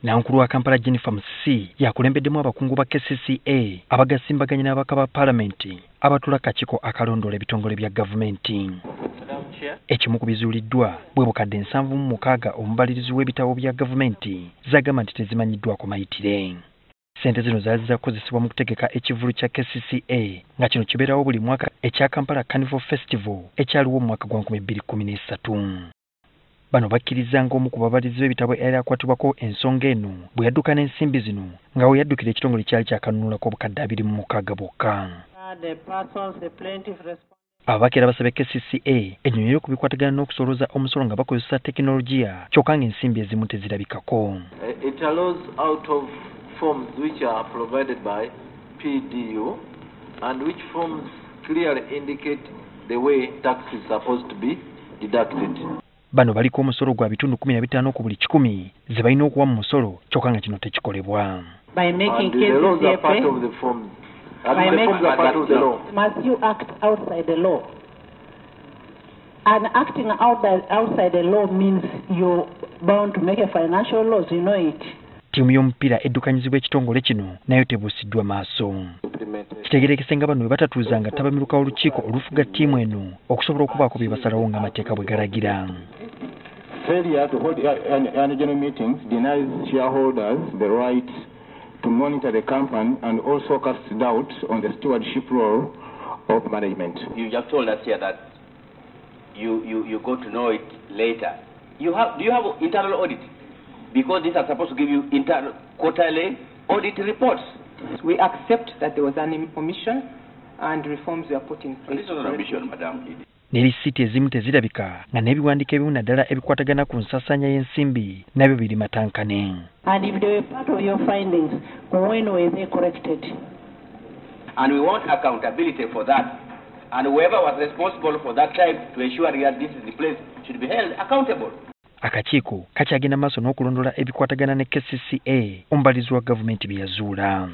Nankulu wa Kampala Jennifer Musisi yakulembeddemu abakungu ba KCCA abagasimbaganye n'ababaka ba Paalamenti abatula akakiiko akalondoola ebitongole bya gavumenti. Ekimu ku bizuuliddwa bwe bukadde 76 omubalirizi w'ebitabo bya gavumenti zagamba nti tezimanyiddwako mayitire. Ssente zino zaali zakozesebwa mu kutegeka ekivvulu kya KCCA nga kino kibeerawo buli mwaka ekya Kampala Carnival Festival ekyaliwo mu mwaka gwa 2013. Bano bakkiriza ng'omu ku babalirizi b'ebitabo eyali akwatibwako ensonga eno bwe yadduka n'ensimbi zino nga we yaddukira ekitongole kyali kyakanunulako obukadde 26 bwokka. Ababaka era basabye KCCA ennyonnyole ku bikwatagana n'okusolooza omusolo nga bakozesa tekinologiya kyokka ng'ensimbi ezimu tezirabikako. It allows out of forms which are provided by PDU and which forms clearly indicate the way tax is supposed to be deducted. Bano baliko omusolo gwa bitundu 15 ku buli 100 ze balina okuwa mu musolo kyokka nga kino tekikolebwa. By making And the laws are KCCA part pay, of the forms. And By the making- forms are part of the law. Must you act outside the law? And acting outside the law means you're bound to make a financial loss, you know it. Ttiimu y'omupiira eddukanyizibwa ekitongole kino nayo tebuusiddwa maaso. Kitegeerekese nga bano bwe batatuuzanga ttabamiruka w'olukiiko olufuga ttiimu eno okusobola okubaako bye basalawo ng'amateeka bwe galagira. Failure to hold annual general meetings denies shareholders the right to monitor the company and also casts doubt on the stewardship role of management. You just told us here that you got to know it later. Do you have internal audit? Because these are supposed to give you internal quarterly audit reports. We accept that there was an omission and reforms were put in place. This was an omission, madam. Ne risiiti ezimu tezirabika nga n'ebiwandiiko ebimu naddala ebikwatagana ku nsaasaanya y'ensimbi nabyo biri matankane. And if they were part of your findings, when were they corrected? And we want accountability for that. And whoever was responsible for that time to ensure that this is the place should be held accountable. Akakiiko kakyagenda maaso n'okulondoola ebikwatagana ne KCCA omubalirizi wa gavumenti bye yazuula.